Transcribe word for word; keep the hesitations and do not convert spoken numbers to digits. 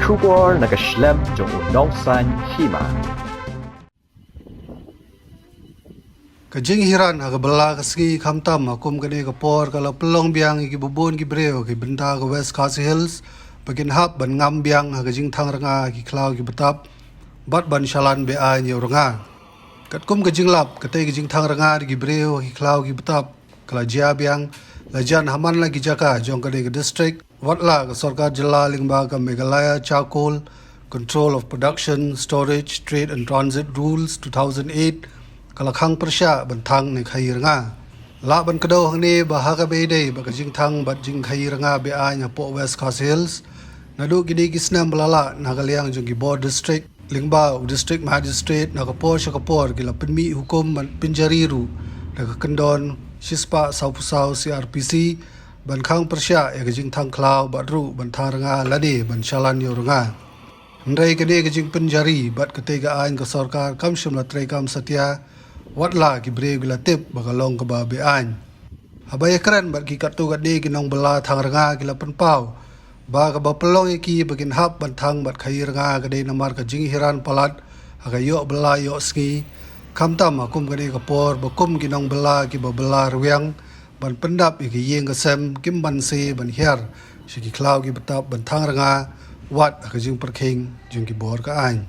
Khubor na ka shlem jong u nongsan hima. Ka jinghiran ha ka bylla ka sngi khamtam ha kum kane ka por ka la pynlong biang ïa ki babun ki briew ki bynta ka West Khasi Hills ba kin hap ban ngam biang ha ka jingthang rnga ki khlaw ki btap bad ban shalan be-aiñ ïa u rnga. Katkum ka jinglap, katei ka jingthang rnga da ki briew ha ki khlaw ki btap ka la jia biang, la jan ha man la ki jaka jong kane ka district. Wat la ka sorkar jylla lyngba ka Meghalaya Charcoal Control of Production, Storage, Trade and Transit Rules two thousand eight ka la khang pyrshah ban thang ne khaïi rnga. Lah ban kdew hangne ba ha kaba ïadei bad ka jingthang bad jingkhaïi rnga be-aiñ hapoh West Khasi Hills, naduh kine ki snem ba la lah, na ka liang jong ki bor district lyngba u District Magistrate, na ka por sha ka por ki la pynmih hukum ban pynjari ruh da ka kyndon shispah sawphew saw C R P C ban khang pyrshah ïa ka jingthang khlaw bad ruh ban thang rnga lane ban shalan ïa u rnga. Hynrei kane ka jingpynjari bad katei ka aiñ ka sorkar kam shym la treikam satia, wat la ki briew ki la tip ba ka long kaba be-aiñ. Haba ïakren bad ki katto katne ki nongbylla thang rnga ki la pynpaw ba kaba pynlong ïa ki ba kin hap ban thang bad khaïi rnga ka dei namar ka jinghiran palat ha ka ïoh bylla ïoh sngi, khamtam ha kum kane ka por ba kum ki nongbylla kiba bylla rwiang ban pyndap ïa ka ïing ka sem kim banse ban hiar sha ki khlaw ki btap ban thang rnga wat ha ka jingpyrkhing jong ki bor ka aiñ.